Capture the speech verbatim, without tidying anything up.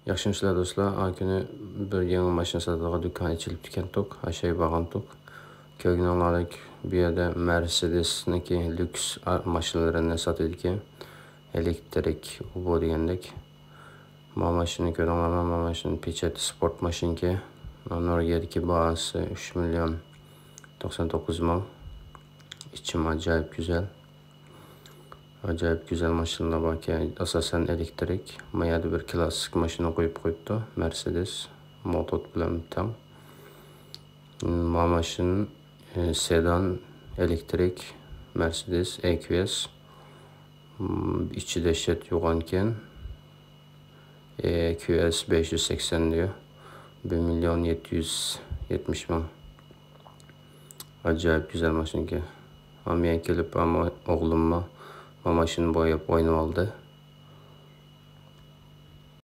ياخشىمۇسىلەر دوستلار؟ ئا كۈنى بىر يېڭى ماشىنا ساتىدىغان دۇكان ئېچىلىپتىكەنتۇق، ئاشاي بارغانتۇق. كۆرگىنىڭلاردەك بۇ يەردە مەرسېدېسنىڭكى لۈكس ئا-، ماشىنىلىرىنى ساتىدىكەن. ئېلېكترىك ئۇبو دېگەندەك. ما ماشىنىنى كۆرۈڭلارما، ما ماشىنا پېچەتى سپورت ماشىنىكى. نورۋېگىيەدىكى باھاسى ئۈچ مىليون توقسان توققۇز مىڭ. ئىچىمۇ ئاجايىپ گۈزەل. ئاجايىپ گۈزەل ماشىنىلار باركەن، ئاساسەن ئېلېكترىك. ما يەردە بىر كلاسسىك ماشىنا قويۇپ قويۇپتۇ، مەرسېدېس موتور بىلەن تەڭ. ما ماشىنا، ئى، سېدان، ئېلېكترىك، مەرسېدېس، ئېكيۇئېس. ئىچى دەھشەت يوغانكەن. ئېكيۇئېس بەش يۈز سەكسەن دېيىش. بىر مىليون يەتتە يۈز يەتمىش مىڭ. ئاجايىپ گۈزەل ماشىنىكەن. ئا مېنىڭ كېلىپ، ئا ما-، ئوغلۇممۇ ما ماشىنا بوياپ ئوينىۋالدى.